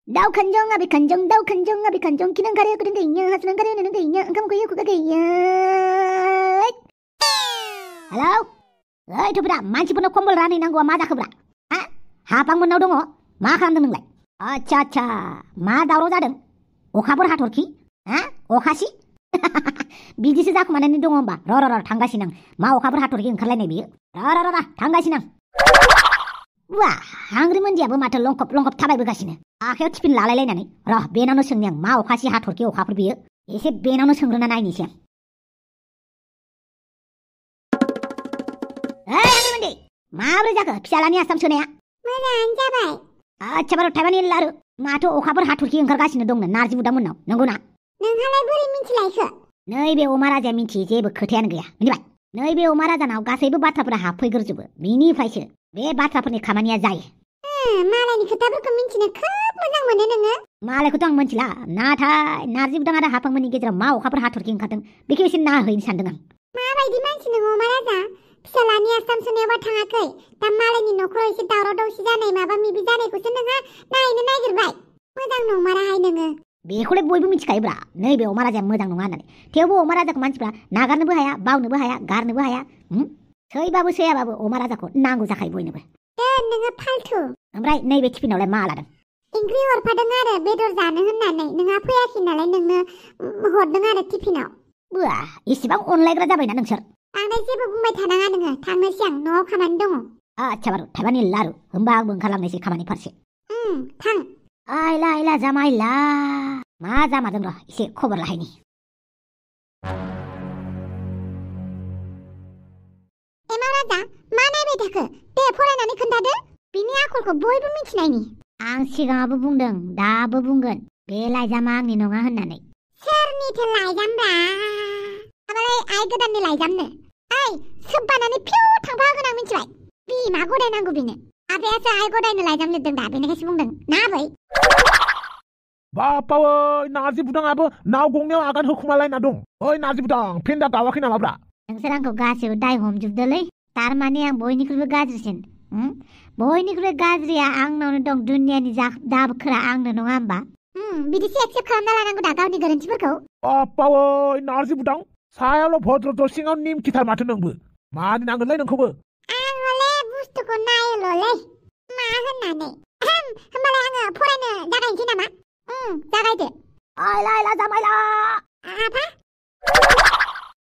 Đau kanjong abi kanjong đau kanjong abi kanjong kinang kare ko ding nya hasan kare nang nya angkam ko yu ko nya. Hello? Oi tu bra manci puno kombol rani nang gua ma dak bra. Ha? Hapang mun naw dong ma खालामदों नोंलाय? आच्छा आच्छा मा दावराव जादों? अखाफोर हाथरखि? हा? अखासि? बिदिसो जाखुमानानै दङ होमबा र थांगासिनो आं मा अखाफोर हाथरखि ओंखारलायनाय बियो र थांगासिनो आं वा हांग्रि मोनदियाबो माथो लंखब लंखब थाबायबोगासिनो आखायाव टिफिन लालायलायनानै र बेनावनो सोंनि आं मा अखासि हाथरखि अखाफोर बियो एसे बेनावनो सोंग्रोना नायनोसै आं ए हांग्रि मोनदि माब्रै जाखो फिसालानि आसाम सोनाया मोजाङानो जाबाय आच्छा बार' थाइबानि लारु माथो अखाफोर हाथरखि ओंखारगासिनो दंनो नारजि बुदामोननाव नंगौना नोंहालाय बोरै मिथिलायखो नैबे अमा राजाया मिन्थियो जेबो खोथायानो गैया मिथिबाय नैबे अमा राजानाव गासैबो बाथ्राफोरा हाबफैग्रोजोबो बिनिफ्रायसो बे बाथ्राफोरनि खामानिया जायो मालायनि खोथाफोरखौ मिन्थिनो खोब मोजां मोनो नोङो मालायखौथ' आं मिन्थिला नाथाय नारजि बुदां आरो हाफांमोननि गेजेराव मा अखाफोर हाथरखि ओंखारदों बेखौ एसे नायहैनो सानदों आं माबायदि मानसि नोङो अमा राजा फिसालानि आसाम सोनायावबा थाङाखै दा मालायनि न'खराव एसे दावराव दावसि जानाय माबा मिबि जानायखौसो नोंहा नायनो नागिरबाय मोजां नंमाराहाय नोङो बेखौलाय बयबो मिथिखायोब्रा नैबे अमा राजाया मोजां नङा होननानै थेवबो अमा राजाखौ मानसिफ्रा नागारनोबो हाया बावनोबो हाया गारनोबो हाया सैबाबो सैयाबाबो अमा राजाखौ नांगौ जाखायो बयनोबो नोङो फालथु ओमफ्राय नैबे टिफिनावलाय मा लादों ओंख्रि हरफादों आरो बेदर जानो होननानै नोंहा फैयाखै नालाय नोंनो हरदों आरो टिफिनाव बुआ इसेबां अनलायग्रा जाबायना नोंसोर बांद्राय जेबो बुंबाय थानाङा नोङो थांनोसै आं न'आव खामानि दङ आच्छा बार' थाइबानि लारु होमबा आंबो ओंखारलांनोसै खामानि फारसे थां आइला आइला जामाइला मा जामारदों र' एसे खबर लाहैनि एमाव राजा मा नायबाय थाखो दे फरायनानै खोन्थादो बिनि आखलखौ बयबो मिथिनायनि आं सिगाङावबो बुंदों दाबो बुंगोन बे लाइजामा आंनि नङा होननानै सोरनिथो लाइजामब्रा आमालाय आइ गोदाननि लाइजामनो ओइ सोब्बानानै फिउ थांफा होगोन आं मिथिबाय बिमा गदायनांगौ बेनो आफायासो आइ गदायनो लाइजाम लिरदों दा बेनिखायसो बुंदों ना आबै बापावै नारजि बुदाङाबो नाव गंनायाव आगान होखुमालायना दं ओइ नारजि बुदां फेन्दा गावाखै नामाब्रा नोंसोर आंखौ गासैबो दाय हमजोबदोलै तारमाने आं बयनिख्रुइबो गाज्रिसिन बयनिख्रुइ गाज्रिया आंनावनो दं दुनियानि दाबोखोरा आंनो नङा होमबा बिदिसो एक्सेप्ट खालामना लानांगौ दा गावनि गोरोन्थिफोरखौ बापावै नारजि बुदां सायावल' भद्र सिङाव निमखिथार माथो नोंबो मानि नांगोनलै नोंखौबो आं हले बुस्थुखौ नायोल'लै मा होननानै होमबालाय आङो फरायनो जागायनोसै नामा जागायदो आइला आइला जामाइला आफा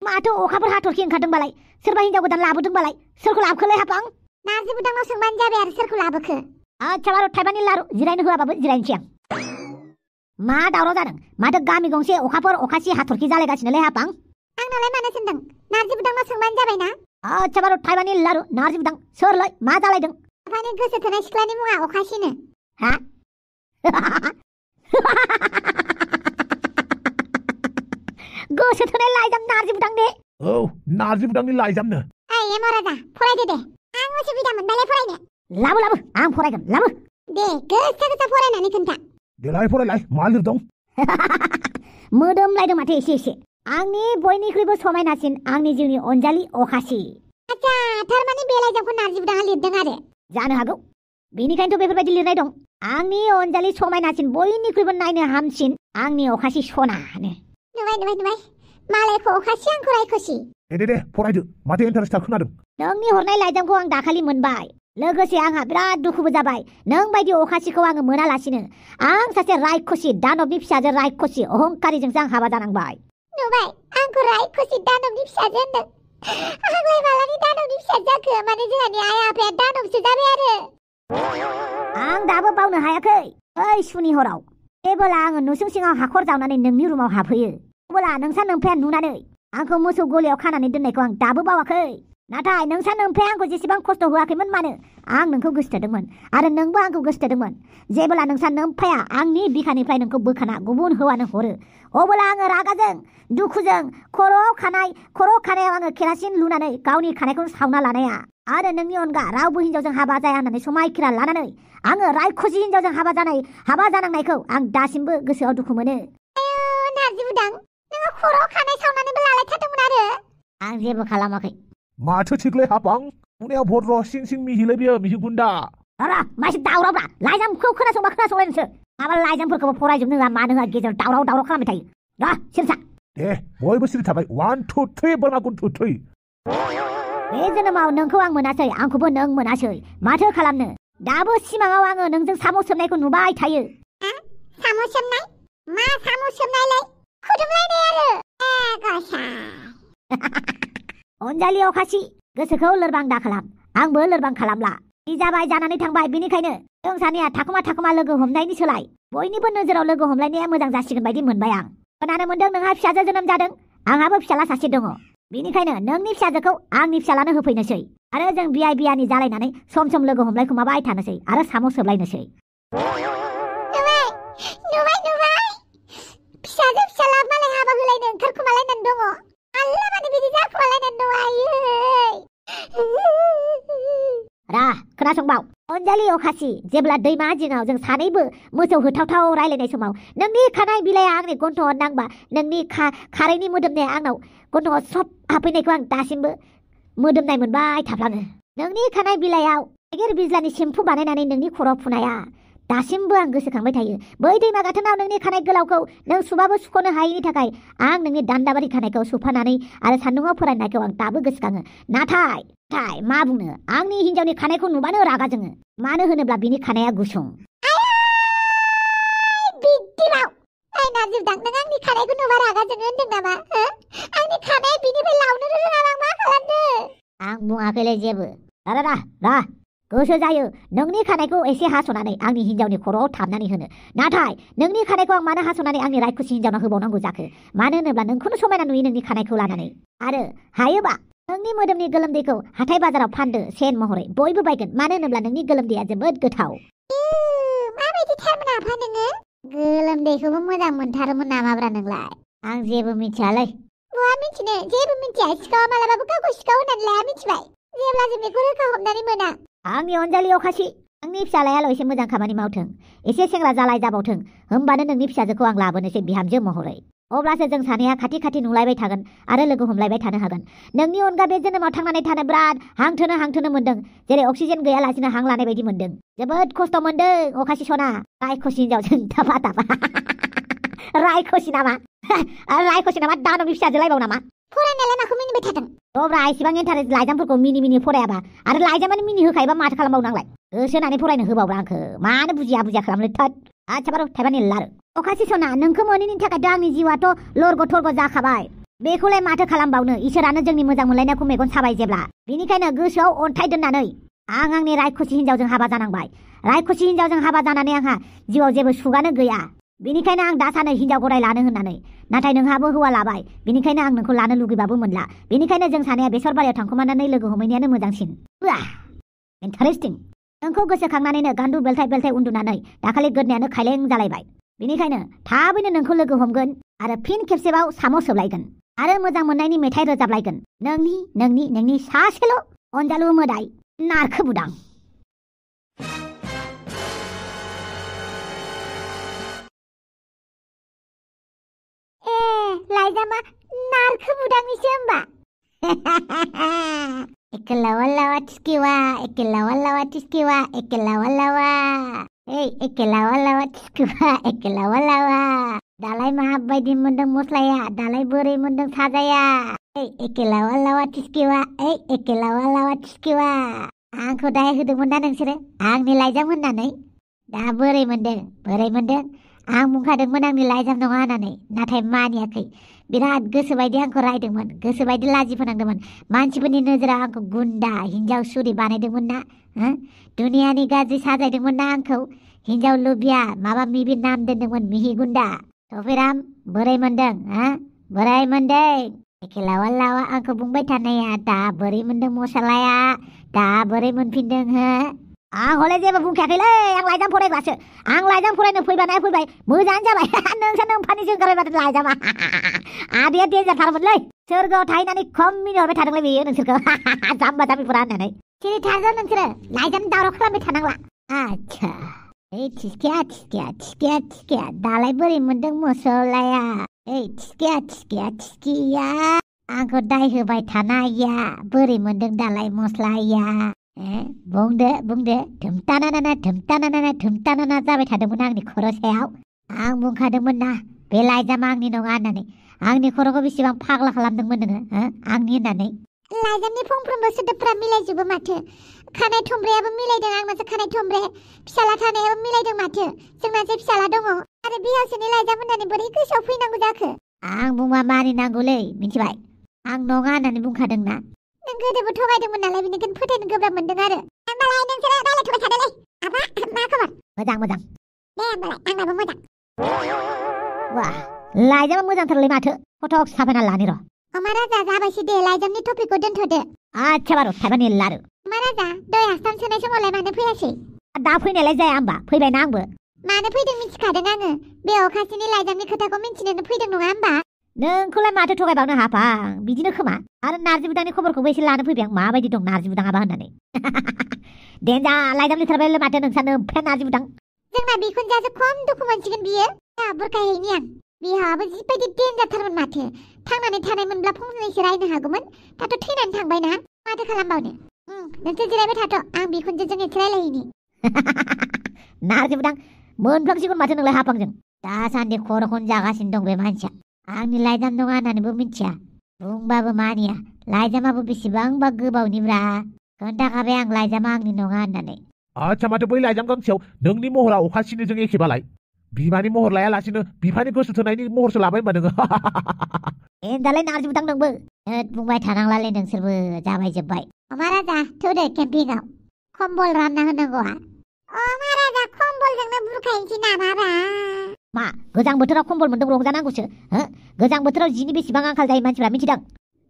माथो अखाफोर हाथरखि ओंखारदोंबालाय सोरबा हिनजाव गोदान लाबोदोंबालाय सोरखौ लाबोखोलै हाफां नारजि बुदांनाव सोंबानो जाबाय आरो सोरखौ लाबोखो आच्छा बार' थाइबानि लारु जिरायनो होआबाबो जिरायनोसै आं मा दावराव जादों माथो गामि गंसे अखाफोर अखासि हाथरखि जालायगासिनोलै हाफां आंनावलाय मानो सोंदों नारजि बुदांनाव सोंबानो जाबाय ना आच्छा बार' थाइबानि लारु नारजि बुदां सोरलै मा जालायदों आफानि गोसो थोनाय सिख्लानि मुङा अखासिनो हा गोसो थोनाय लाइजाम नारजि बुदां दे औ नारजि बुदांनि लाइजामनो ओइ एमाव राजा फरायदो दे आं उसुबिदा मोनबायलाय फरायनो लाबो आं फरायगोन लाबो दे गोसो फरायनानै खोन्था देलाय फरायलाय मा लिरदों मोदोमलायदों माथो एसे आंनि बयनिख्रुइबो समायनासिन आंनि जिउनि अनजालि अखासि आच्छा थारमाने बे लाइजामखौ नारजि बुदाङा लिरदों आरो जानो हागौ बेनिखायनोथ' बेफोरबायदि लिरनाय दं आंनि अनजालि समायनासिन बयनिख्रुइबो नायनो हामसिन आंनि अखासि सनानो नुबाय मालायखौ अखासि आंखौ रायखसि दे फरायदो माथो इन्टारेस्टआ खोनादों नोंनि हरनाय लाइजामखौ आं दाखालि मोनबाय लोगोसे आंहा बिराद दुखुबो जाबाय नों बायदि अखासिखौ आङो मोनालासिनो आं सासे रायखसि दानबनि फिसाजो रायखसि अहंकारिजोंसो आं हाबा जानांबाय नुबाय आंखौ रायखसि दानबनि फिसाजो होनदों आंलाय मालानि दानबनि फिसाजो जाखो माने जोंहानि आइ आफाया दानबसो जाबाय आरो आं दाबो बावनो हायाखै ओइ सुनि हराव जेबोला आङो न'सुं सिङाव हाखर जावनानै नोंनि रुमाव हाबहैयो अब्ला नोंसा नोमफाया नुनानै आंखौ मोसौ गलियाव खानानै दोननायखौ आं दाबो बावाखै नाथाय नोंसा नोमफाया आंखौ जेसेबां खस्थ' होआखैमोन मानो आं नोंखौ गोसोथोदोंमोन आरो नोंबो आंखौ गोसोथोदोंमोन जेबोला नोंसा नोमफाया आंनि बिखानिफ्राय नोंखौ बोखाना गुबुन हौवानो हरो अब्ला आङो रागाजों दुखुजों खर' खानायाव आङो केरासिन लुनानै गावनि खानायखौ सावना लानाया आरो नोंनि अनगा रावबो हिनजावजों हाबा जाया होननानै समायखिरा लानानै आङो रायखसि हिनजावजों हाबा जानांनायखौ आं दासिमबो गोसोआव दुखु मोनो नारजि बुदां नोङो खर' खानाय सावनानैबो लालायथारदोंमोन आरो आं जेबो खालामाखै माथो थिगलै हाफां नुनायाव भद्र सिं मिहिलै बियो मिहि गुन्दा र' मासे दावरावब्रा लाइजामखौ खोनासंबा खोनासंलाय नोंसोर माबा लाइजामफोरखौबो फरायजोबनो होआ मानो होआ गेजेराव दावराव खालामबाय थायो दा सिरसा दे बयबो सिरि थाबाय 1 2 3 बोरमा गुन्थु थै बे जोनोमाव नोंखौ आं मोनासै आंखौबो नों मोनासै माथो खालामनो दाबो सिमाङाव आङो नोंजों साम' सोबनायखौ नुबाय थायो साम' सोबनाय मा साम' सोबनायलाय खुदुमलायनाय आरो गसा अनजालि अखासि गोसोखौ लोरबां दा खालाम आंबो लोरबां खालामला जाबाय जानानै थांबाय बेनिखायनो जों सानैया थाखुमा लोगो हमनायनि सोलाय बयनिबो नोजोराव लोगो हमलायनाया मोजां जासिगोन बायदि मोनबाय आं खोनानो मोनदों नोंहा फिसाजो जोनोम जादों आंहाबो फिसाला सासे दङ बेनिखायनो नोंनि फिसाजोखौ आंनि फिसालानो होफैनोसै आरो जों बियाय बियानि जालायनानै सम लोगो हमलायखुमाबाय थानोसै आरो साम' सोबलायनोसै नुबाय फिसाजो फिसाला मालाय हाबा होलायनो ओंखारखुमालायनानै दङ आल्ला माने बिदि जाखुमालायनानै दङ रा खोनासंबाव अनजालि अखासि जेब्ला दैमा जिङाव जों सानैबो मोसौ होथावथाव रायलायनाय समाव नोंनि खानाय बिलाइया आंनि गन्थंआव नांबा नोंनि खारैनि मोदोमनाया आंनाव गन्थंआव सब हाबफैनायखौ आं दासिमबो मोदोमनाय मोनबाय थाफ्लाङो नोंनि खानाय बिलाइयाव थाइगिर बिज्लानि सेम्पु बानायनानै नोंनि खर'आव फुनाया दासिमबो आं गोसोखांबाय थायो बै दैमा गाथोनाव नोंनि खानाय गोलावखौ नों सुबाबो सुख'नो हायैनि थाखाय आं नोंनि दान्दाबारि खानायखौ सुफानानै आरो सान्दुङाव फोराननायखौ आं दाबो गोसोखाङो नाथाय मा बुंनो आंनि हिन्जावनि खानायखौ नुबानो रागा जोङो मानो होनोब्ला बिनि खानाया गुसुं बिदिलाव नाजिरदां नों आंनि खानायखौ नुबा रागा जोङो होनदों नामा आंनि खानाया बिनिफ्राय लावनो रोङाबा मा खालामनो आं बुङाखैलै जेबो रा गोसो जायो नोंनि खानायखौ एसे हास'नानै आंनि हिन्जावनि खर'आव थाबनानै होनो नाथाय नोंनि खानायखौ आं मानो हास'नानै आंनि रायखुसि हिन्जावनाव होबावनांगौ जाखो मानो होनोब्ला नोंखौनो समायना नुयो नोंनि खानायखौ लानानै आरो हायोबा नोंनि मोदोमनि गोलोमदैखौ हाथाय बाजाराव फानदो सेन महरै बयबो बायगोन मानो होनोब्ला नोंनि गोलोमदैया जोबोद गोथाव माबायदि थारमोन आफा नोङो गोलोमदैखौबो मोजां मोनथारोमोन नामाब्रा नोंलाय आं जेबो मिथियालै बहा मिथिनो जेबो मिथिया सिखावा मालाबाबो गावखौ सिखाव होननानै लाया मिथिबाय जेब्ला जों बेखौ रोखा हमनानै मोना आंनि अनजालि अखासि आंनि फिसालायाल' एसे मोजां खामानि मावथों एसे सेंग्रा जालाय जाबावथों होमबानो नोंनि फिसाजोखौ आं लाबोनोसै बिहामजो महरै अब्लासो जों सानैया खाथि नुलायबाय थागोन आरो लोगो हमलायबाय थानो हागोन नोंनि अनगा बे जोनोमाव थांनानै थानो बिराद हांथोनो मोनदों जेरै अक्सिजेन गैयालासिनो हां लानाय बायदि मोनदों जोबोद खस्थ' मोनदों अखासि सना रायखसि हिन्जावजों थाफा रायखसि नामा दानबनि फिसाजोलायबाव नामा फरायनायालाय माखौ मिनिबाय थादों अब्रा एसेबां इन्टारेस्ट लाइजामफोरखौ मिनि फरायाबा आरो लाइजामानो मिनि होखायोबा माथो खालामबावनांलाय गोसो होनानै फरायनो होबावब्रा आंखो मानो बुजिया खालामनो थोद आच्छा बार' थाइबानि लारु अखासि सना नोंखौ मोनैनि थाखायथ' आंनि जिउआथ' लरग' थरग' जाखाबाय बेखौलाय माथो खालामबावनो इसोरानो जोंनि मोजां मोनलायनायखौ मेगन साबाय जेब्ला बेनिखायनो गोसोआव अन्थाइ दोननानै आं आंनि रायखसि हिन्जावजों हाबा जानांबाय रायखसि हिन्जावजों हाबा जानानै आंहा जिउआव जेबो सुगानो गैया बेनिखायनो आं दा सानो हिन्जाव गदाय लानो होननानै नाथाय नोंहाबो हौवा लाबाय बेनिखायनो आं नोंखौ लानो लुगैबाबो मोनला बेनिखायनो जों सानैया बेसरबारियाव थांखुमानानै लोगो हमहैनायानो मोजांसिन इन्टारेस्टिं नोंखौ गोसोखांनानैनो गान्दु बेलथाय उन्दुनानै दाखालि गोदनायानो खायलें जालायबाय बेनिखायनो थाबैनो नोंखौ लोगो हमगोन आरो फिन खेबसेबाव साम' सोबलायगोन आरो मोजां मोननायनि मेथाइ रोजाबलायगोन नोंनि सासेल' अनजालु मोदाय नारखो बुदां लाइजामा नारखो बुदांनिसो होमबा एके लावा लावा टिसकिवा एके लावा लावा टिसकिवा एके लावा लावा एके लावा लावा टिसकिवा एके लावा लावा दालाय माबायदि मोनदों मस्लाया दालाय बोरै मोनदों साजाया एके लावा लावा टिसकिवा एके लावा लावा टिसकिवा आंखौ दाय होदोंमोन दा नोंसोरो आंनि लाइजाम होननानै दा बोरै मोनदों आं बुंखादोंमोन आंनि लाइजाम नङा होननानै नाथाय मानियाखै बिराद गोसोबायदि आंखौ रायदोंमोन गोसोबायदि लाजि फोनांदोंमोन मानसिफोरनि नोजोराव आंखौ गुन्दा हिन्जाव सुरि बानायदोंमोन ना दुनियानि गाज्रि साजायदोंमोन ना आंखौ हिन्जाव लुबिया माबा मिबि नाम दोनदोंमोन मिहि गुन्दा सफिराम बोरै मोनदों एखे लावा लावा आंखौ बुंबाय थानाया दा बोरै मोनदों मसलाया दा बोरै मोनफिनदों आं हले जेबो बुंखायाखैलै आं लाइजाम फरायग्रासो आं लाइजाम फरायनो फैबाय मोजाङानो जाबाय नोंसोर नोंफानिसो ओंखारबाय माथो लाइजामा आदैया देन्जारथारमोनलै सोरगोआव थाहैनानै खम मिनिहरबाय थादोंलै बेयो नोंसोरखौ जाम्बा जाम्बिफोरा होननानै सिरि थाजों नोंसोरो लाइजाम दावराव खालामबाय थानांला आच्छा थिसकिया दालाय बोरै मोनदों मसलाया थिसकिया आंखौ दाय होबाय थानाया बोरै मोनदों दालाय मस्लाया बुंदो धुमतानाना जाबाय थादोंमोन आंनि खर' सायाव आं बुंखादोंमोन ना बे लाइजामा आंनि नङा होननानै आंनि खर'खौ बेसेबां फाग्ला खालामदोंमोन नोङो आंनि होननानै लाइजामनि फंफ्रोमबो सोदोबफोरा मिलायजोबो माथो खानाय थंब्रेयाबो मिलायदों आंनासो खानाय थंब्रे फिसाला थानायाबो मिलायदों माथो जोंनासो फिसाला दङ आरो बिहावसोनि लाइजाम होननानै बोरै गोसोआव फैनांगौ जाखो आं बुंबा मानिनांगौलै मिथिबाय आं नङा होननानै बुंखादोंना नों गोदोबो थगायदोंमोन नालाय बेनिखायनो फोथायनो गोब्राब मोनदों आरो होमबालाय नोंसोरो रायलायथ'बाय थादोलै आबा मा खबर मोजां दे होमबालाय आंनाबो मोजां वाह लाइजामा मोजांथारलै माथो फटक साफायना लानि र' अमा राजा जाबायसै दे लाइजामनि टपिकखौ दोनथ'दो आच्छा बारु थाइबानि लारु अमा राजा दै आस्थाम सोनाय समावलाय मानो फैयासै दा फैनायलाय जाया होमबा फैबायना आंबो मानो फैदों मिथिखादों आङो बे अखासिनि लाइजामनि खोथाखौ मिन्थिनोनो फैदों नङा होमबा नोंखौलाय माथो थगायबावनो हाफां बिदिनो खोमा आरो नारजि बुदांनि खबरखौबो एसे लानो फैबाय आं माबायदि दं नारजि बुदाङाबा होननानै देनजा लाइजाम लिरथारबायलै माथो नोंसानो ओमफ्राय नारजि बुदां जोंना बिखुनजोआसो खम दुखु मोनसिगोन बियो बुरखायहैनि आं बिहाबो जिबायदि देन्जारथारमोन माथो थांनानै थानायमोनब्ला फंनैसो रायनो हागौमोन दाथ' थैनानै थांबायना माथो खालामबावनो नोंसोर जिरायबाय थाथ' आं बिखुनजोजों एसे रायलायहैनि नारजि बुदां मोनफ्लांसिगोन माथो नोंलाय हाफांजों दासान्दि खर'खौनो जागासिनो दं बे मानसिया आंनि लाइजाम नङा होननानैबो मिथिया बुंबाबो मानिया लाइजामाबो बेसेबांबा गोबावनिब्रा खोन्थाखाबाय आं लाइजामा आंनि नङा होननानै आच्छा माथो बै लाइजाम गांसेयाव नोंनि महरा अखासिनिजों एखेबालाय बिमानि महर लायालासिनो बिफानि गोसो थोनायनि महरसो लाबाय होनबा नोङो दालाय नारजि बुदां नोंबो बुंबाय थानांलालै नोंसोरबो जाबाय जोब्बाय अमा राजा थौदो केम्पिंआव खम्बल रानना होनांगौआ अमा राजा खम्बलजोंनो बुरखायनोसै नामाब्रा मा गोजां बोथोराव खम्बल मोन्दों रंजानांगौसो गोजां बोथोराव जिनि बेसेबां आंखाल जायो मानसिफ्रा मिथिदों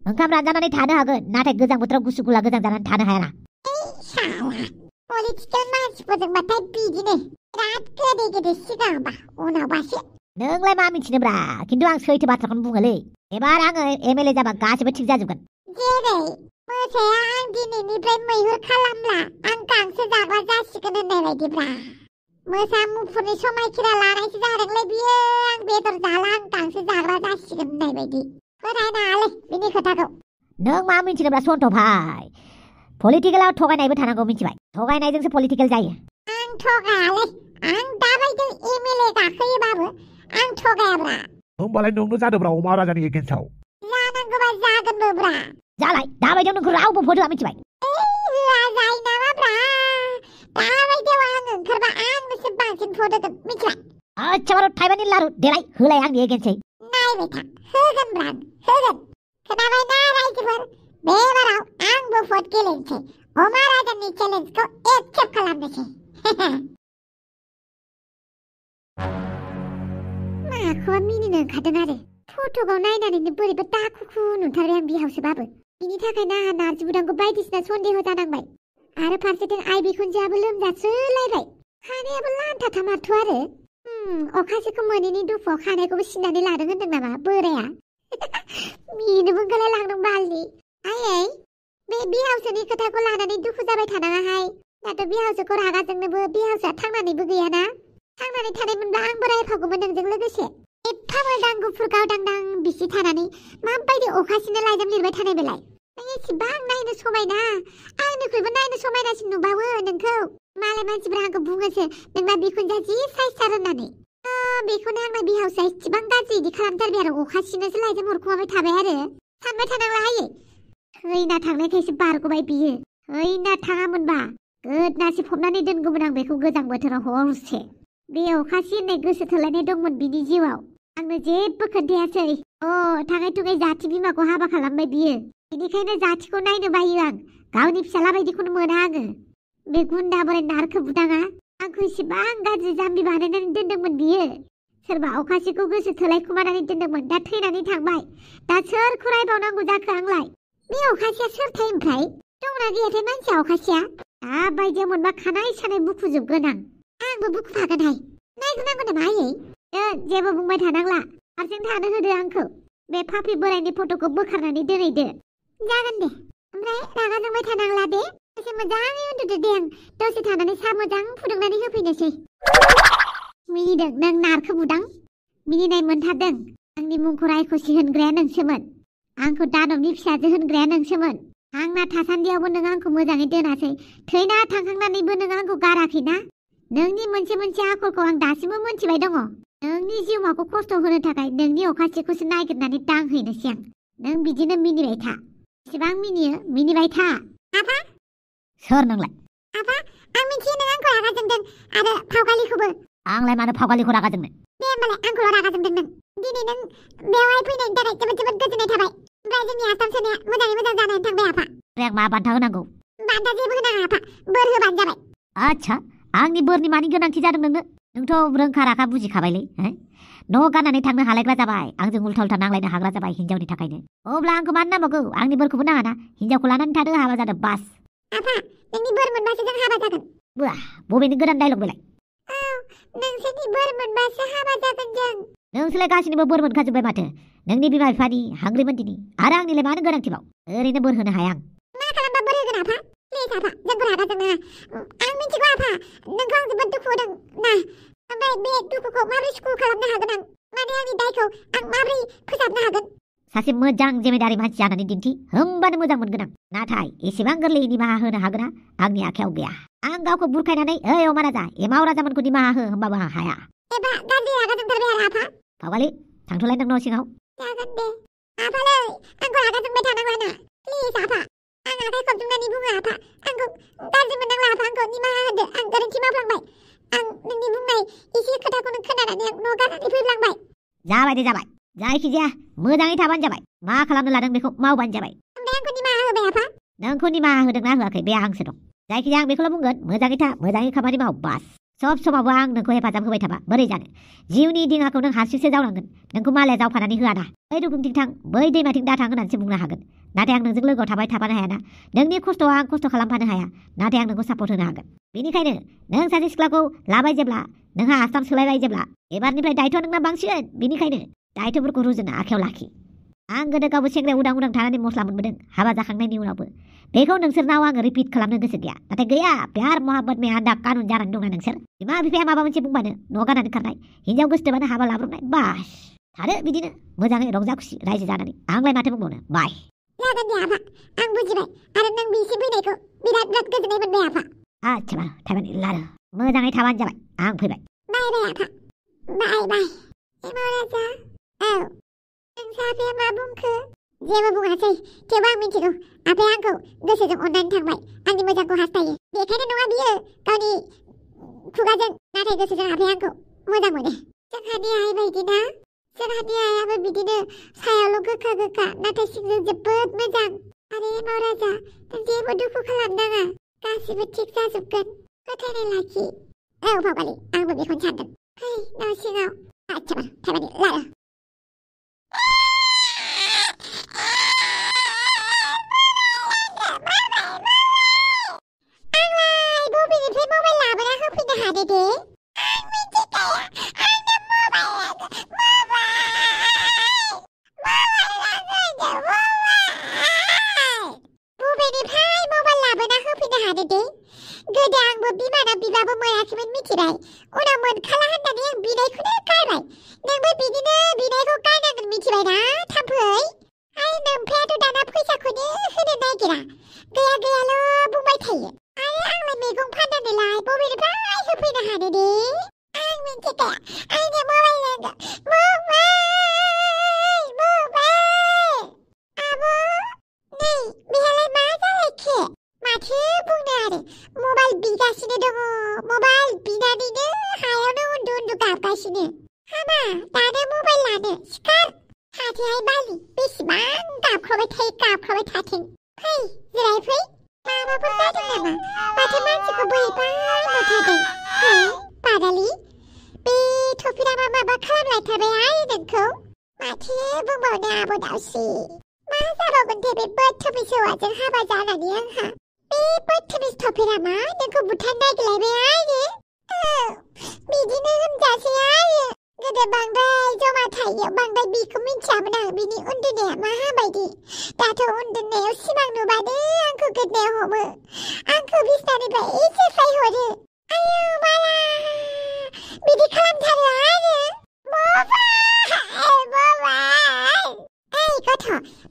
ओंखाम रानजानानै थानो हागोन नाथाय गोजां बोथोराव गुसु गुला गोजां जानानै थानो हायाना पलिटिकेल मानसिफोरजोंबाथाय बिदिनो बिराद गोदै सिगांबा उनावबासो नोंलाय मा मिथिनोब्रा खिन्थु आं सैथो बाथ्राखौनो बुङोलै एबार आङो एमएलए जाबा गासिबो थिग जाजोबगोन जेरै मोसाया आं दिनैनिफ्राय मैहुर खालामला आं गांसो जाग्रा जासिगोन होननाय बायदिब्रा मोसा मुफुरनि समायखिरा लानायसो जादोंलै बियो आं बेदर जाला आं गांसो जाग्रा जासिगोन होननाय बायदि फोथायनाङालै बिनि खोथाखौ नों मा मिथिनोब्रा सन्थ' भाइ पलिटिकेलाव थगायनायबो थानांगौ मिथिबाय थगायनायजोंसो पलिटिकेल जायो आं थगायालै आं दाबायदि एमएलए गाखोयोबाबो आं थगायाब्रा होमबालाय नोंनो जादोब्रा अमा राजानि एगेन्स्टआव जानांगौबा जागोनबोब्रा जालाय दाबायदियाव नोंखौ रावबो भट होआ मिथिबाय जायो नामाब्रा दाबायदियाव आं ओंखारबा आंनोसो बांसिन भट होगोन मिथिबाय आच्छा बारु थाइबानि लारु देलाय होलाय आंनि एगेन्स्टै नायबाय था होगोनब्रा होगोन खोनाबायना रायजोफोर बे बाराव आंबो भट गेलेनोसै अमा राजानि चेलेन्जखौ एक्सेप्ट खालामनोसै माखौबा मिनिनो ओंखारदों आरो फट'आव नायनानैनो बोरैबा दाखुखु नुथारबाय आं बिहावसोबाबो बिनि थाखायनो आंहा नारजि बुदांखौ बायदिसिना सन्देह जानांबाय आरो फारसेथिं आइ बिखुनजोआबो लोमजासोलायबाय खानायाबो लान्थाथा माथो आरो अखासिखौ मोनैनि दुखुआव खानायखौबो सिननानै लादों होनदों नामा बोराया मिनोबो ओंखारलाय लांदों बालनि आयै बे बिहावसोनि खोथाखौ लानानै दुखु जाबाय थानाङाहाय दाथ' बिहावसोखौ रागा जोंनोबो बिहावसोआ थांनानैबो गैयाना थांनानै थानायमोनब्ला आंबो रायफागौमोन नोंजों लोगोसे एफा मोजां गुफुर गावदांदां बिसि थानानै माबायदि अखासिनो लाइजाम लिरबाय थानाय बेलाय नों एसेबां नायनो समायना आंनिख्रुइबो नायनो समायनासिन नुबावो नोंखौ मालाय मानसिफ्रा आंखौ बुङोसो नोंना बिखुनजोआ जि साइसथार होननानै बेखौनो आंना बिहावसोआ एसेबां गाज्रि इदि खालामथारबाय आरो अखासिनोसो लाइजाम हरखुमाबाय थाबाय आरो सानबाय थानांला हायो थैना थांनायखायसो बारग'बाय बियो थैना थाङामोनबा गोदनासो फबनानै दोनगौमोन आं बेखौ गोजां बोथोराव हरसे बे अखासि होननाय गोसो थोलायनाय दंमोन बिनि जिउआव आंनो जेबो खोन्थायासै थाङै थुङै जाथि बिमाखौ हाबा खालामबाय बियो बेनिखायनो जाथिखौ नायनो बायो आं गावनि फिसाला बायदिखौनो मोना आङो बे गुन्दा बोराय नारखो बुदाङा आंखौ इसेबां गाज्रि जाम्बि बानायनानै दोनदोंमोन बियो सोरबा अखासिखौ गोसो थोलायखुमानानै दोनदोंमोन दा थैनानै थांबाय दा सोरखौ रायबावनांगौ जाखो आंलाय बे अखासिया सोरथाय ओमफ्राय दंना गैयाथाय मानसिया अखासिया दाबायदियाव मोनबा खानाय सानाय बुखुजोबगोन आंबो बुखुफागोनहाय नायग्रोनांगौ नामा आयै जेबो बुंबाय थानांला हारसिं थानो होदो आंखौ बे फाफि बोरायनि फट'खौ बोखारनानै दोनहैदो जागोन दे ओमफ्राय रागा जोंबाय थानांला दे दसे मोजाङै उन्दुदो दे आं दसे थानानै साहा मोजां फुदुंनानै होफैनोसै मिनिदों नों नारखो बुदां मिनिनाय मोनथारदों आंनि मुंखौ रायख'सि होनग्राया नोंसोमोन आंखौ दानबनि फिसाजो होनग्राया नोंसोमोन आंना थासान्दियावबो नों आंखौ मोजाङै दोनासै थैना थांखांनानैबो नों आंखौ गाराखैना नोंनि मोनसे मोनसे आखलखौ आं दासिमबो मोनथिबाय दङ नोंनि जिउमाखौ खस्थ' होनो थाखाय नोंनि अखासिखौसो नागिरनानै दांहैनोसै आं नों बिदिनो मिनिबाय था एसेबां मिनिबाय था आफा सोर नोंलाय आफा आं मिथियो नों आंखौ रागा जोंदों आरो फावगालिखौबो आंलाय मानो फावगालिखौ रागा जोंनो दे होमबालाय आंखौल' रागा जोंदों नों दिनै नों बेवहाय फैनायनि थाखाय जोबोद गोजोननाय थाबाय ओमफ्राय जोंनि आसाम सोनाया मोजाङै मोजां जानानै थांबाय आफा ओमफ्राय आं मा बान्था होनांगौ बान्था जेबो होनाङा आफा बोर होबानो जाबाय आच्छा आंनि बोरनि मानि गोनांथि जादों नोंनो नोंथ' रोंखा राखा बुजिखाबायलै न' गाननानै थांनो हालायग्रा जाबाय आंजों उल्था उल्था नांलायनो हाग्रा जाबाय हिनजावनि थाखायनो अब्ला आंखौ मानो नांबावगौ आंनि बोरखौबो नाङाना हिनजावखौ लानानै थादो हाबा जादो बास आफा नोंनि बोर मोनबासो जों हाबा जागोन बुआ बबेनि गोदान डायलग बेलाय नोंसोरनि बोर मोनबासो हाबा जागोन जों नोंसोरलाय गासिनिबो बोर मोनखाजोब्बाय माथो नोंनि बिमा बिफानि हांग्रिमोनदिनि आरो आंनिलाय मानो गोनांथिबाव ओरैनो बोर होनो हाया आं मा खालामबा बोर होगोन आफा प्लिज आफा जोंखौ रागा जोंनाङा आं मिथिगौ आफा नोंखौ आं जोबोद दुखु होदों ना ओमफ्राय बे दुखुखौ माबोरै सुखु खालामनो हागोन आं माने आंनि दायखौ आं माबोरै फोसाबनो हागोन सासे मोजां जेमेदारि मानसि जानानै दिन्थि होमबानो मोजां मोनगोन आं नाथाय एसेबां गोरलैयै निमाहा होनो हागोना आंनि आखायाव गैया आं गावखौ बुरखायनानै ओइ अमा राजा एमाव राजामोनखौ निमाहा हो होमबाबो आं हाया एबा गाज्रि रागा जोंथारबाय आरो आफा फावगालि थांथ'लाय नों न' सिङाव जागोन दे आफालै आंखौ रागा जोंबाय थानांला प्लिज आफा आं आखाइ खबजोबनानै बुङो आफा आंखौ गाज्रि मोननांला आफा आंखौ निमाहा होदो आं गोरोन्थि मावफ्लांबाय आं नोंनि बुंनाय एसे खोथाखौनो खोनानानै आं न' गारनानै फैफ्लांबाय जाबाय दे जाबाय जायखिजाया मोजाङै थाबानो जाबाय मा खालामनो लादों बेखौ मावबानो जाबाय ओमफ्राय आंखौ निमाहा होबाय आफा नोंखौ निमाहा होदोंना होआखै बे आंसो दं जायखिजाया आं बेखौल' बुंगोन मोजाङै था मोजाङै खामानि माव बास सब समावबो आं नोंखौ हेफाजाब होबाय थाबा बोरै जानो जिउनि दिङाखौ नों हारसिंसो जावनांगोन नोंखौ मालाया जावफानानै होआना बै रुगुंथिं थां बै दैमाथिं दाथां होननानैसो बुंनो हागोन नाथाय आं नोंजों लोगोआव थाबाय थाफानो हायाना नोंनि खस्थ'आव आं खस्थ' खालामफानो हाया नाथाय आं नोंखौ सापर्ट होनो हागोन बेनिखायनो नों सासे सिख्लाखौ लाबाय जेब्ला नोंहा आसाम सोलायबाय जेब्ला एबारनिफ्राय दायथ'आ नोंना बांसिन बेनिखायनो दायथ'फोरखौ रुजुनो आखायाव लाखि आं गोदो गावबो सेंग्रायाव उदां उदां थानानै मस्ला मोनबोदों हाबा जाखांनायनि उनावबो बेखौ नोंसोरनाव आङो रिपिट खालामनो गोसो गैया नाथाय गैया प्यार मोहाब्बत में आदा कानुन जानानै दंना नोंसोर बिमा बिफाया माबा मोनसे बुंबानो न' गारनानै खारनाय हिनजाव गोसोथोबानो हाबा लाब्रबनाय बास थादो बिदिनो मोजाङै रंजा खुसि रायजो जानानै आंलाय माथो बुंबावनो बाय जागोन दे आफा आं बुजिबाय आरो नों बिसिम फैनायखौ बिराद गोजोननाय मोनबाय आफा आच्छा थाइबानि लारो मोजाङै थाबानो जाबाय आं फैबाय बाय बाय आफा बाय एमाव राजा औ नोंसा आफाया मा बुंखो जेबो बुङासै थेवबो आं मिथिगौ आफाया आंखौ गोसोजों अननानै थांबाय आंनि मोजांखौ हास्थायो बेखायनो नङा बियो गावनि खुगाजों नाथाय गोसोजों आफाया आंखौ मोजां मोनो जोंहानि आइ बायदिना जोंहानि आइयाबो बिदिनो सायावल' गोखा नाथाय सिंजों जोबोद मोजां आरो एमाव राजा नों जेबो दुखु खालामनाङा गासिबो थिग जाजोबगोन फोथायनाय लाखि औ फावगालि आंबो बेखौनो सानदों फै न' सिङाव आच्छा थाइबानि लारो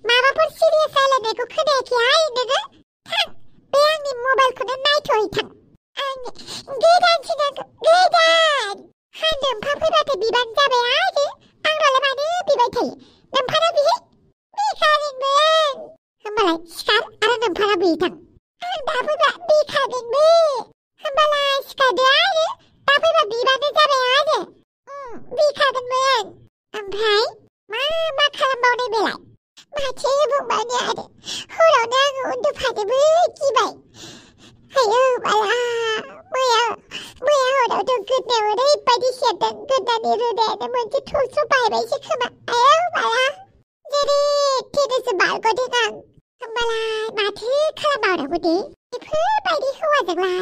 माबाफोर सिरियास रायलायनायखौ खोनायाखै नोङो बिबान जाबाय आरो आंनालाय मानो बिबाय थायो नोंफाना बिहाय बिखागोनमोन होमबालाय सिखार आरो नोंफाना बियो थां आं दा फैबा बिखागोनबो होमबालाय सिखारदो आरो दा फैबा बिबानो जाबाय आरो बिखागोनमोन ओमफ्राय मा खालामबावनाय बेलाय माथो बुंबावनो आरो हरावनो आङो उन्दुफानोबो गिबाय आयौ बाला मैया हरावथ' गोदनायाव ओरैबायदि सेरदों गोदनानि रोदायानो मोनसे थुसु बायबायसो खोमा आयौ बाला जेरै थेनोसो बारग'दों आं होमबालाय माथो खालामबावनांगौ दे बेफोरबायदि हौवाजोंलाय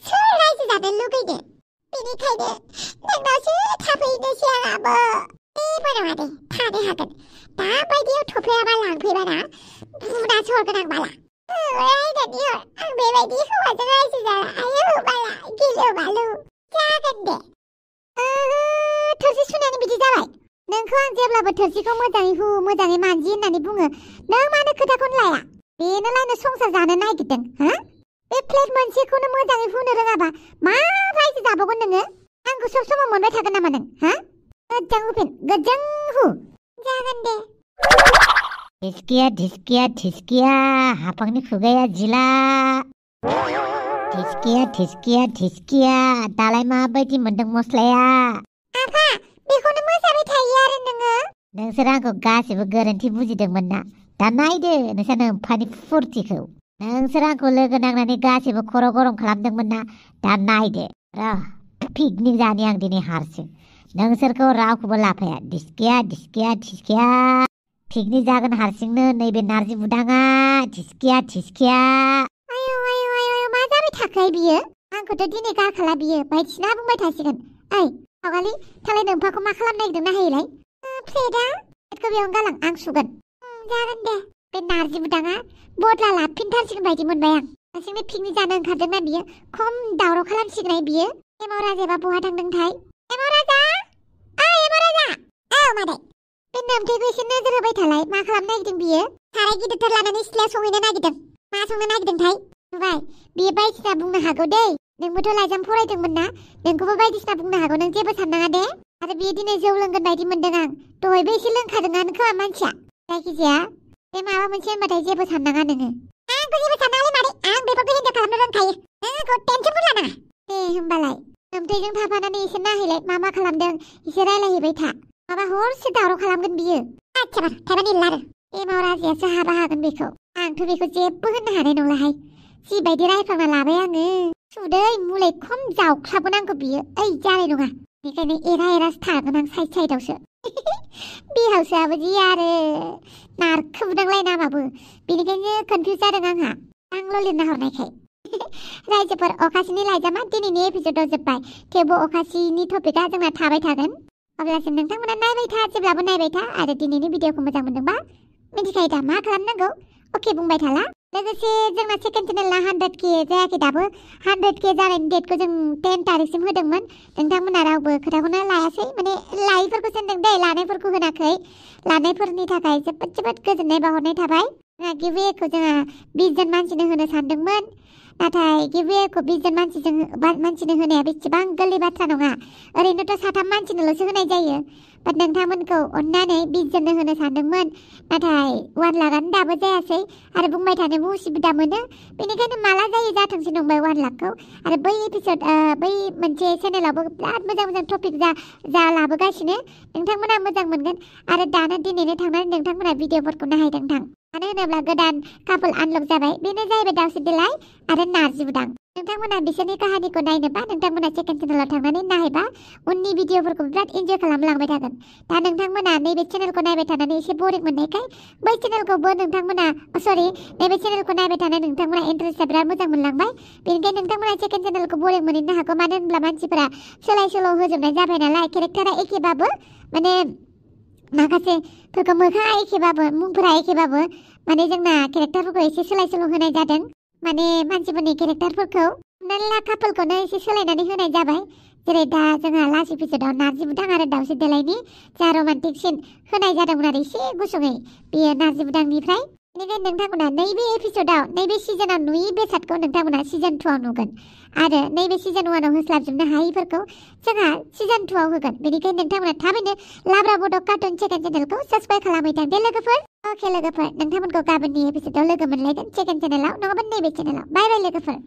सोर रायजो जानो लुगैनो बेनिखायनो नोंनावसो थाफैनोसै आंहाबो जेबो नङा दे थानो हागोन दाबायदियाव थफ्लायाबा लांफैबाना बुनासो हरगोन आं बाला रायनानै हर आं बेबायदि हौवाजों रायजो जाला आयौ बाला गिलु बालु जागोन दे थोरसि सुनायानो बिदि जाबाय नोंखौ आं जेब्लाबो थोरसिखौ मोजाङै हु मोजाङै मानजि होननानै बुङो नों मानो खोथाखौनो लाया बेनोलायनो संसार जानो नागिरदों हा बे प्लेट मोनसेखौनो मोजाङै हुनो रोङाबा मा रायजो जाबावगोन नोङो आंखौ सब समाव मोनबाय थागोन नामा नों हा गोजों हुफिन गोजों हु जागोन दे धिसकिया हाफांनि खुगाया जिला धिसकिया दालाय माबायदि मोनदों मस्लाया आफा बेखौनो मोसाबाय थायो आरो नोङो नोंसोर आंखौ गासिबो गोरोन्थि बुजिदोंमोन ना दा नायदो नोंसोर नोम्फानि फुरथिखौ नोंसोर आंखौ लोगो नांनानै गासिबो खर' गरम खालामदोंमोन ना दा नायदो र पिकनिक जानि आं दिनै हारसिं नोंसोरखौ रावखौबो लाफाया धिसकिया पिकनिक जागोन हारसिंनो नैबे नारजि बुदाङा धिसकिया आयौ मा जाबाय थाखाय बियो आंखौथ' दिनै गारखाला बियो बायदिसिना बुंबाय थासिगोन ओइ आवगालि थालाय नोम्फाखौ मा खालामनो नागिरदों नायलाय प्लेटआ प्लेटखौ बेयावनो गालां आं सुगोन जागोन दे बे नारजि बुदाङा बदला लाफिनथारसिगोन बायदि मोनबाय आं हारसिंनो पिकनिक जानो ओंखारदोंना बियो खम दावराव खालामसिगोन बियो एमाव राजाबा बहा थांदोंथाय एमाव राजा औ मादै बे नोमथेखौ एसे नोजोर होबाय थालाय मा खालामनो नागिरदों बियो साराय गिदिरथार लानानै सिथ्लायाव संहैनो नागिरदों मा संनो नागिरदोंथाय नुबाय बियो बायदिसिना बुंनो हागौ दै नोंबोथ' लाइजाम फरायदोंमोन ना नोंखौबो बायदिसिना बुंनो हागौ नों जेबो साननाङा दे आरो बियो दिनै जौ लोंगोन बायदि मोनदों आं दहायबो एसे लोंखादोंआनो खोमा मानसिया जायखिजाया बे माबा मोनसे होनबाथाय जेबो साननाङा नोङो आंखौ जेबो साननाङालै मादै आं बेफोरखौ हेन्डेल खालामनो रोंखायो नोंखौ टेनसनबो लानाङा दे होमबालाय नोमथैजों थाफानानै एसे नायहैलाय मा खालामदों एसे रायलायहैबाय था माबा हरसे दावराव खालामगोन बियो आच्छा बार थाइबा निल्ला आरो एमाव राजायासो हाबा हागोन बेखौ आंथ' बेखौ जेबो होननो हानाय नंलाहाय जिबायदि रायफ्लांना लाबाय आङो सुदै मुलै खम जावख्लाबगोन आंखौ बियो ओइ जानाय नङा बेखायनो एरासो थागोन आं साइडआवसो बिहावसोआबो जि आरो नारखोबुदांलाय नामाबो बेनिखायनो कनफिउज जादों आंहा आंल' लिरना हरनायखाय रायजोफोर अखासिनि लाइजामा दिनैनि एपिसोडआव जोब्बाय थेवबो अखासिनि टपिकआ जोंना थाबाय थागोन अब्लासिम नोंथांमोना नायबाय था जेब्लाबो नायबाय था आरो दिनैनि भिडिअखौ मोजां मोनदोंबा मिथिखायो दा मा खालामनांगौ अके बुंबाय थाला लोगोसे जोंना सेकेन्ड चेनेलआ 100K जायाखै दाबो 100K जानायनि डेटखौ जों 10 तारिखसिम होदोंमोन नोंथांमोना रावबो खोथाखौनो लायासै माने लायैफोरखौ सानदों दै लानायफोरखौ होनाखै लानायफोरनि थाखाय जोबोद गोजोननाय बावहरनाय थाबाय गिभवेखौ जोंहा 20 जन मानसिनो होनो सानदोंमोन नाथाय गिभवेखौ 20 जन मानसिनो होनाया बेसेबां गोरलै बाथ्रा नङा ओरैनोथ' 3 मानसिनोल'सो होनाय जायो बाट नोंथांमोनखौ अननानै 20 जननो होनो सानदोंमोन नाथाय 1 लाखआनो दाबो जायासै आरो बुंबाय थानोबो उसुबिदा मोनो बेनिखायनो माला जायो जाथोंसै नंबाय 1 लाखखौ आरो बै एपिसोड बै मोनसे चेनेलावबो बिराद मोजां टपिक जा लाबोगासिनो नोंथांमोना मोजां मोनगोन आरो दानो दिनैनो थांनानै नोंथांमोना भिडिअफोरखौ नायहैदों थां मानो होनोब्ला गोदान कापोल आनलक जाबाय बेनो जाहैबाय दावस्रि देलाय आरो नारजि बुदां नोंथांमोना बिसोरनि काहानिखौ नायनोबा नोंथांमोना सेकेन्ड चेनेलाव थांनानै नायबा उननि भिडिअफोरखौ बिराद इन्जय खालामलांबाय थागोन दा नोंथांमोना नैबे चेनेलखौ नायबाय थानानै एसे बोरिं मोननायखाय बै चेनेलखौबो नोंथांमोना नैबे चेनेलखौ नायबाय थानानै नोंथांमोना इन्टारेस्टआ बिराद मोजां मोनलांबाय बेनिखायनो नोंथांमोना सेकेन्ड चेनेलखौ बोरिं मोनहैनो हागौ मानो होनब्ला मानसिफोरा सोलाय सोल' होजोबनाय जाबाय नालाय केरेक्टारा एखेबाबो माने माखासेफोरखौ मोखाङा एखेबाबो मुंफोरा एखेबाबो माने जोंना केरेक्टारफोरखौ एसे सोलाय सोल' होनाय जादों माने मानसिफोरनि केरेक्टारफोरखौ मेरला कापोलखौनो एसे सोलायनानै होनाय जाबाय जेरै दा जोंहा लास्ट एपिसोडआव नारजि बुदां आरो दावस्रि देलायनि जा रमान्टिक सिन होनाय जादोंमोन आरो एसे गुसुङै बेयो नारजि बुदांनिफ्राय बेनिखायनो नोंथांमोना नैबे एपिसोडाव नैबे सिजनाव नुयि बेसादखौ नोंथांमोना सिजन 2 आव नुगोन आरो नैबे सिजन 1 आव होस्लाबजोबनो हायिफोरखौ जोंहा सिजन 2 आव होगोन बेनिखायनो नोंथांमोना थाबैनो लाब्रा बड' कार्टुन सेकेन्ड चेनेलखौ साबस्क्राइब खालामबाय था दे लोगोफोर अके लोगोफोर नोंथांमोनखौ गाबोननि एपिसोडाव लोगो मोनलायगोन सेकेन्ड चेनेलाव नङाबा नैबे चेनेलाव बाय बाय लोगोफोर